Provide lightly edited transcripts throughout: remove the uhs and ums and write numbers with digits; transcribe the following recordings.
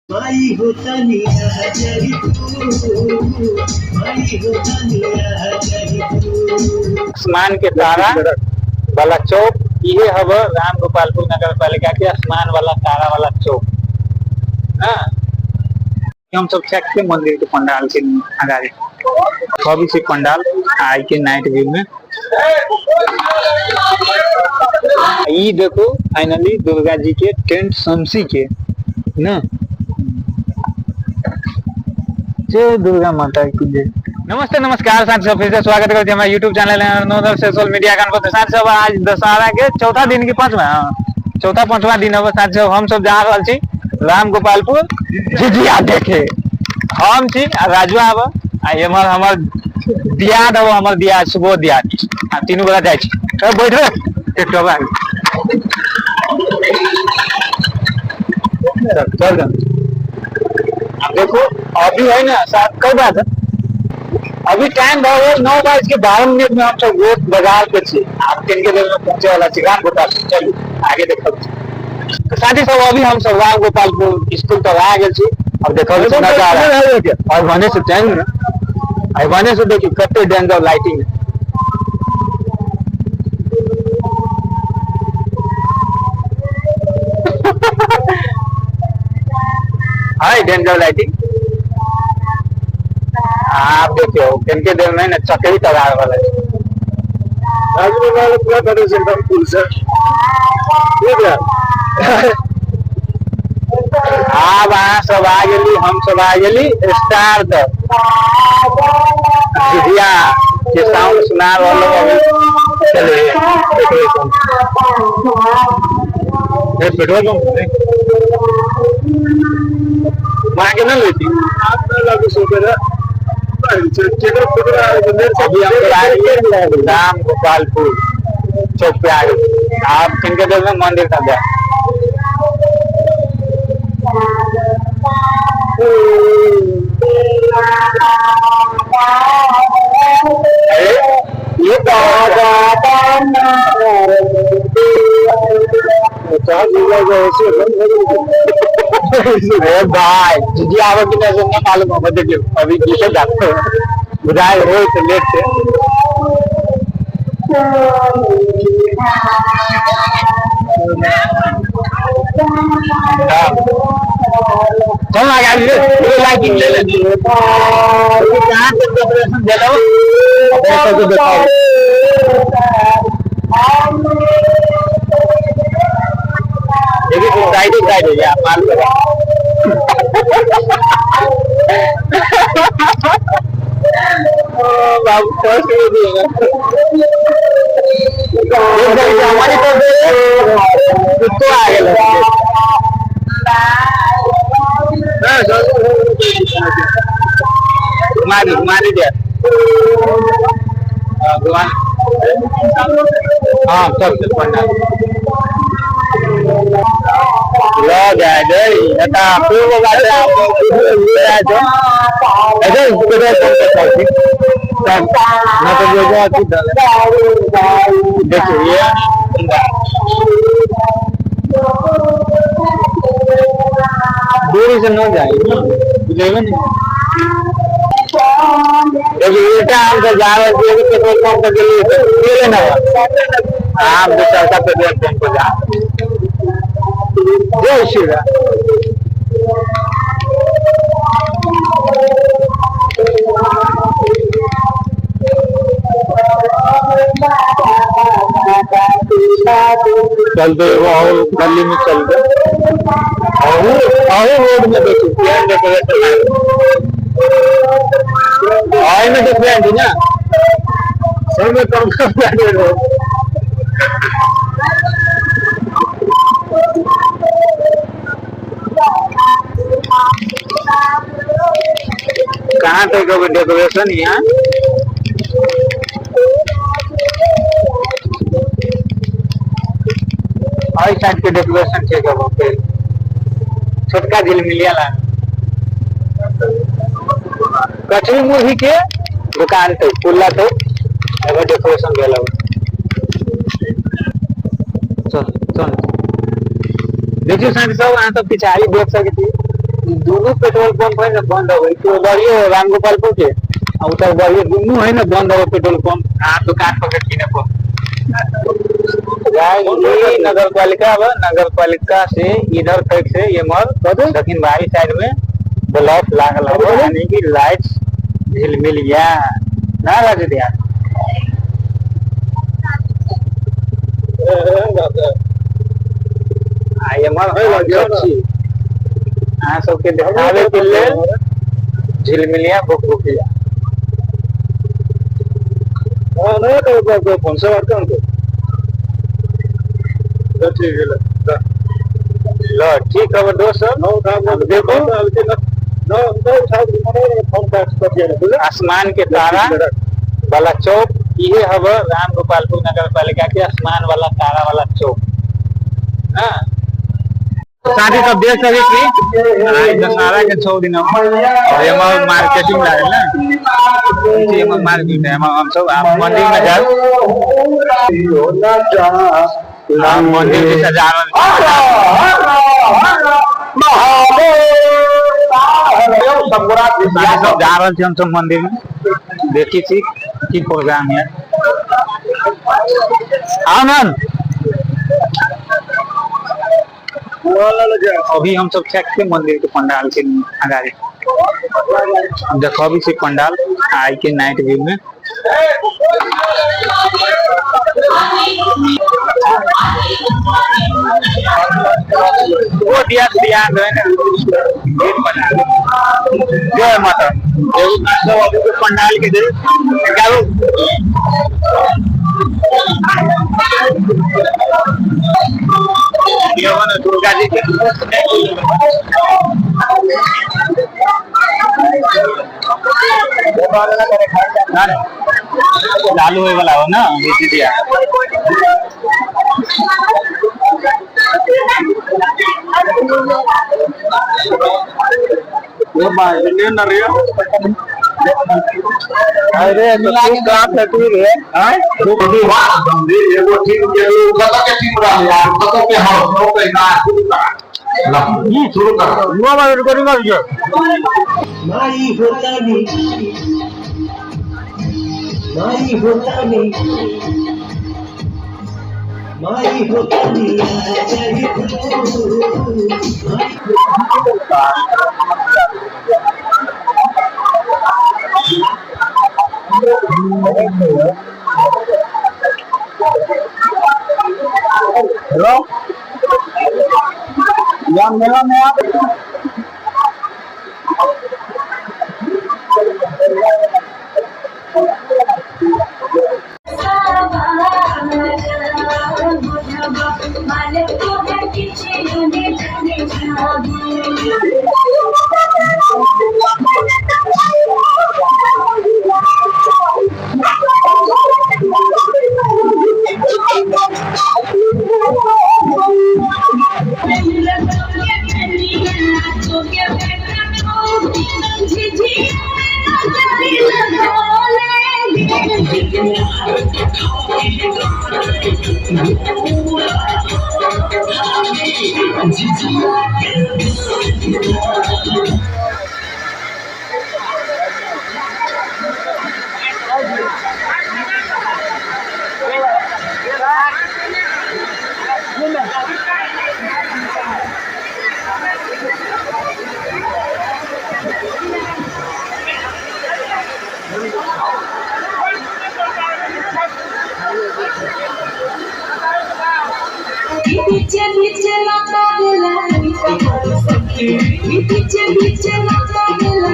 माई हो तनिया जरी तू, माई हो तनिया जरी तू। आसमान के तारा वाला चौक इहे हब राम गोपालपुर नगर पालिका के आसमान वाला तारा वाला चौक। हाँ, हम सब चेक के मंदिर के पंडाल के अगाडि अभी से पंडाल आई के नाइट व्यू में ई देखो फाइनली दुर्गा जी के टेंट शमसी के ना। जय दुर्गा माता की जय। नमस्ते नमस्कार साथी सब, फिर से स्वागत करते हैं हमारे YouTube channel social media account पर। तो साथी सब आज दशहरा के चौथा दिन की पांचवा, हाँ, चौथा पांचवा दिन है साथी सब। हम सब जा रहा छी राम गोपालपुर झिझिया देखे। हम छी आ राजुआ आब आ एमहर हमर दियाद हब, हमर दियाद सुबह दियाद आ तीनू गोरा जाइ छी। ए, बैठो ट्रैक्टर पर। चल चल देखो अभी है ना साहब कई बात है, अभी टाइम भऽ गेल 9:12 में। हम सब रोड बाजार पे छी, आप किनके देर में पहुंचे वाला छी राम गोपालपुर। चलू आगे देखब। तो साथी सब अभी हम सब राम गोपालपुर स्कूल तक आ गेल छी। अब देखब नजारा और भने से टाइम ना और भने से देखी कते डेंजर लाइटिंग है। हाय डेंजर लाइटिंग आप देखियो इनके देर में ना चक्री तगार वाला है। राजगोपाल पूरा पेट्रोल पंप पुल से ठीक है। आब अहाँ सब आ गेली, हम सब आ गेली स्टार तक। झिझिया के साउंड सुना रहल अभी। चले पेट्रोल पंप, ए, पेट्रोल पंप वहाँ के ना लेती। आप ना लागू सो कर अभी हम लोग आ गए राम गोपालपुर चौक पे आ गए। आप किनके देर में मंदिर तक जाए। अरे ये तो अरे भाई जीजी आवे कि नहीं ना मालूम हो। देखियो अभी गीते जाते बुझाए हो तो लेट से। हाँ। चल आगे आगे ये लाइटिंग ले ले। कहाँ तक डेकोरेशन देलो सबके बताओ। देखिए साइड साइड हो गया माल लगा। बाबू फर्स्ट में भी है हमारी तो कुत्तो आ गया। घुमा दी घुमा दीजिए। हाँ, घुमा। हाँ चल चल पंडाल ल जाए जय एता पूर्व बाटे अजय पेट्रोल पंप पर छी। चल ना तो जो जो अथी देखिए ये दूरी से न जाए बुझेगा नहीं। देखिए उल्टा हम सब जा रहे थे पेट्रोल पंप के लिए ले ना आप जो चलता पेट्रोल पंप पर जा। जय श्री राम। चल दे वो और गली में चल दे और रोड में देखो डेकोरेशन और में डिफरेंट है ना सब में कम कम जाने। कहाँ तक अब डेकोरेशन यहाँ और साइड के डेकोरेशन ठीक है। फिर छोटका झिलमिलिया लाग कचरी मुरही के दुकान तो पुल्ला तो एगो डेकोरेशन भेल। चल चल देखियो साथी सब, अहाँ सब पिछाड़ी देख सकै छी। दोनों पेट्रोल पंप है ना बंद हो गई तो बढ़िए रामगोपालपुर के और उधर बढ़िए दोनों है ना बंद हो पेट्रोल पंप। आ दुकान पकड़ के ना ये नगर पालिका है। नगर पालिका से इधर साइड से ये मर दक्षिण बाहरी साइड में ब्लॉक लागल है, यानी कि लाइट झिलमिल गया ना राजू दिया। आ एमहर हम सब छी अहाँ सबके देखाबे के लेल झिलमिलिया भुकभुकिया। हाँ नहीं तो फोन से बात कर तो ठीक है। ल ठीक है दोस्त सब। अब देखो आसमान के तारा वाला चौक इहे हब राम गोपालपुर नगर पालिका के आसमान वाला तारा वाला चौक। हाँ साथी सब देख सके कि आज दशहरा के 6 दिन और एमा मार्केटिंग लागल ना, एमा मार्केट है। एमा हम सब आप मंदिर में जाओ, मंदिर के सजावट सब जा रहल छी हम सब मंदिर में देखी छी की प्रोग्राम है। आओ ना अभी हम सब चेक के मंदिर के पंडाल के अगाड़ी देखो से पंडाल आई के नाइट व्यू में। वो दिया दिया है ना जय माता। सब अभी के पंडाल के दुर्गा जी के चालू होए वाला हो ना दिया। अरे तू कहाँ पे तू रे? एगो टीम के कत के टीम रह यार, कत के हो तो के ना शुरू कर, ला शुरू कर। मोबाइल रिकॉर्डिंग कर दिया। माई होतानी, माई होतानी, माई होतानी हेलो या मेला में आप पीछे पीछे लगा मिला, पीछे पीछे लगा मिला,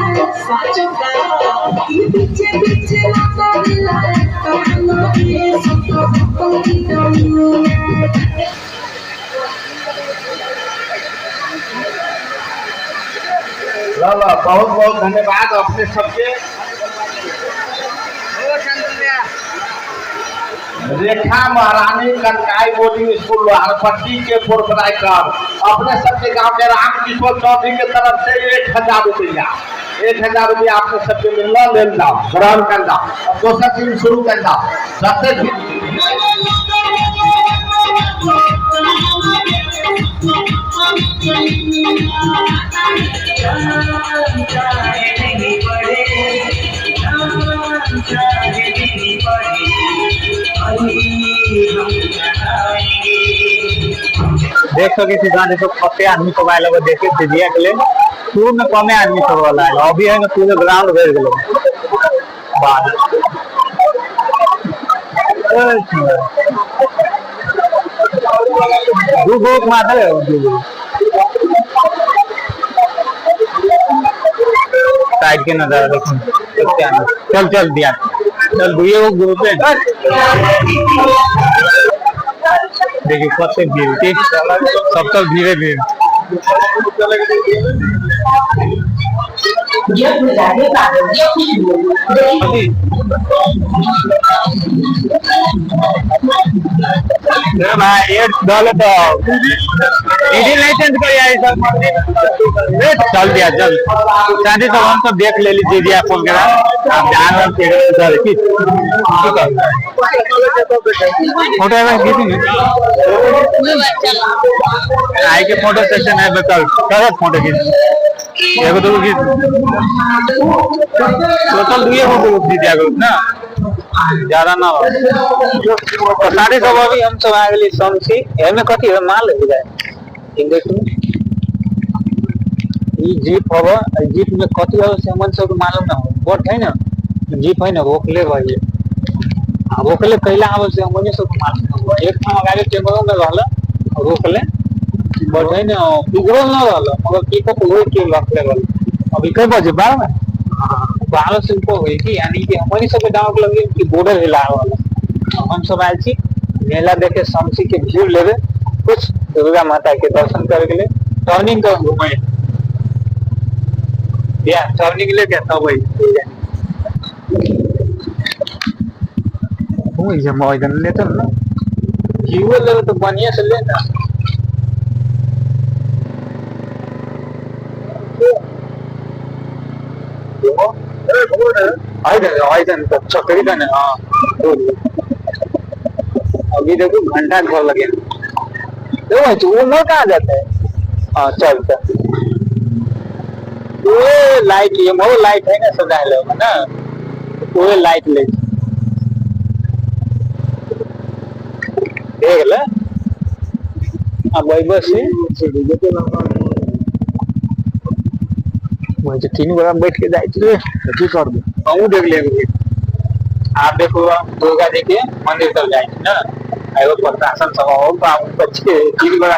पीछे पीछे लगा मिला। बहुत बहुत धन्यवाद अपने सबके। रेखा महारानी कनकाई बोर्डिंग स्कूल लोहारपट्टी के प्रोपराइटर अपने सबके गांव के राम किशोर चौधरी के तरफ से 1000 रुपया, 1000 रुपया अपने सबके मिलना ले जाओ, ग्रहण कर जाओ और दोसर टीम शुरू कर जाओ। सबसे देख सके छी जहाँ देखो कते आदमी सब आयल है देखे झिझिया के लेल। शुरू में कमे आदमी सब वाला है, अभी है ना पूरे ग्राउंड भर गेलै। वाह। दू ग्रुप माधल है, दू ग्रुप साइड के नजारा देखो कते आदमी। चल चल दिया चल, दुए गो ग्रुप है। देखिए कते भीड़ की, सब तो भीड़े भीड़। भाई एक डाल तो ईडी लाइसेंस कर आई सब। चल दिया चल चांदी सब हम सब देख ले लीजिए दिया फोन करा। आप जान रहे हैं सर की ठीक है फोटो है खींची आई के फोटो सेशन है, बताओ कर फोटो खींच एगो दूगो खींच। टोटल दुए गो ग्रुप दिया ग्रुप ना ज्यादा ना हो। तो साढ़े सब अभी हम सब आ गेली समसी एमे कथी है माल हो जाए। ई देखू ई जीप हवा, ई जीप में कथी हवा से हमन सब के मालूम ना हो। बट है ना जीप है ना रोकले रहिए, आ रोकले कैला आवे से हमन सब के मालूम ना हो। एक ठाम गाड़ी टेम्पो में रहल रोकले, बट है ना बिगड़ल ना रहल, मगर की को रोक के रखले रहल। अभी कई बजे 12 में 12 से ऊपर होई की, यानी कि हमनी सब के गांव के लगे कि बॉर्डर हिला वाला। हम सब आयल छी मेला देखे समसी के भीड़ लेवे कुछ दुर्गा माता के दर्शन करे के लिए टर्निंग कर घूमे या टर्निंग लेके तब वही घूमे जे मौज ले चल ना घीओ लेवे तो बढ़िया से ले ना। चक्री का ना। हाँ अभी देखो घंटा घर लगे देखो तो वो लोग कहाँ जाता है। हाँ चल चल वो लाइट ये वो लाइट है ना सजा लो ना वो लाइट ले देख ले। अब वही बस है वही तो तीन गोरा बैठ के जाए थे। की कर दे कहूँ देख ले। आप देखो दुर्गा जी के मंदिर तक जाए ना, एगो प्रशासन सब हो बाबू बच्चे तीन गोरा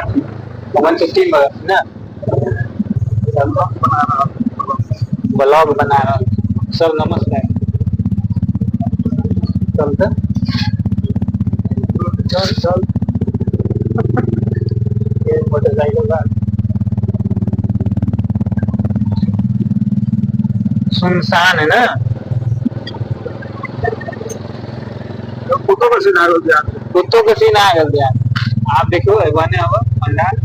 मन से तीन गोरा ना ब्लॉग बना रहा सर। नमस्कार चलते चल चल ये मोटरसाइकिल का सुनसान है ना। कुत्तों का सीन आ गया, कुत्तों के सीन आ गया। आप देखो बने अब पंडाल,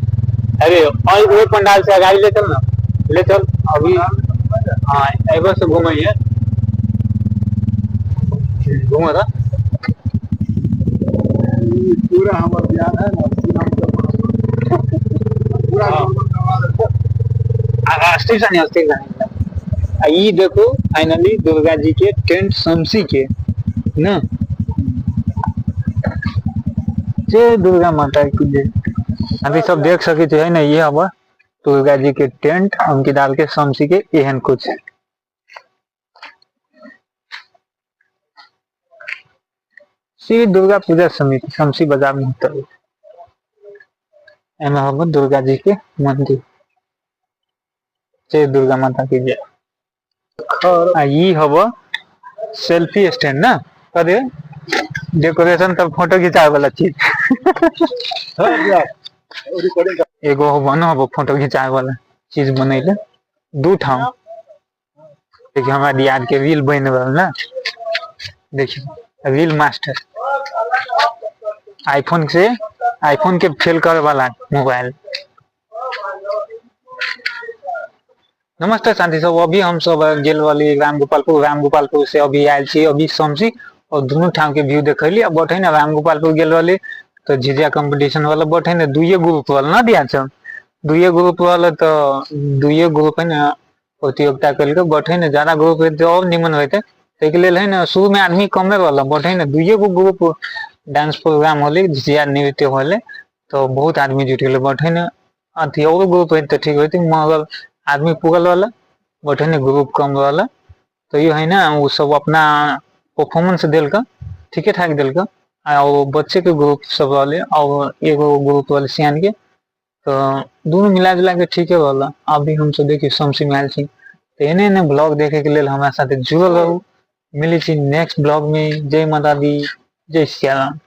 अरे और वो पंडाल से गाड़ी ले चल ना, ले चल अभी। हाँ एगो से घूमे है घूमा था पूरा हमारा ध्यान है ना पूरा। स्टेशन स्टेशन ई देखो फाइनली दुर्गा जी के टेंट समसी के ना। जय दुर्गा माता की जय। अभी सब देख सके है ना, ये हवा दुर्गा जी के टेंट अंकित दाल के समसी के एहन कुछ। श्री दुर्गा पूजा समिति समसी बाजार में एमे हवा दुर्गा जी के मंदिर। जय दुर्गा माता की जय। आ ई हवा सेल्फी स्टैंड ना, अरे डेकोरेशन तब फोटो खिंचावे वाला चीज। एगो बनो हबो फोटो खिंचावे वाला चीज बनैले दू ठाम। देखिए हमरा दियाद के रील बन रहल ना, देखिए रील मास्टर आईफोन से आईफोन के फेल करे वाला मोबाइल। नमस्ते शांति सब, अभी हम सब गेल वाली राम गोपालपुर, राम गोपालपुर से अभी आयल छी अभी समसी और दोनों ठाम के व्यू देखली। अब बट है ना राम गोपालपुर गेल वाली तो झिझिया कंपटीशन वाला बट है ना दुइये ग्रुप वाला ना दिया छौ दुइये ग्रुप वाला तो दुइये ग्रुप है ना प्रतियोगिता कलके बट है ना ज्यादा ग्रुप है तो और निमन होते ताहिके लेल है ना शुरू में आदमी कमे रहल बट है ना दुइये गो ग्रुप डांस प्रोग्राम होले झिझिया नृत्य होले तो बहुत आदमी जुट गेलै बट है ना अथी और ग्रुप है तो ठीक होते मगर आदमी पुगल वाला बट है ना ग्रुप कम रहल तो ये है ना वो सब अपना परफॉर्मेंस देलक ठीके ठाक देलक आ ओ बच्चे के ग्रुप सब रहले और एगो ग्रुप रहले सियान के तो दुनू मिला जुला के ठीके रहल। अभी हमसब देखियो समसी में आयल छी तो एने एने ब्लॉग देखे के लेल हमरा साथे जुड़ल रहू। मिलै छी नेक्स्ट ब्लॉग में। जय माता दी, जय सियाराम।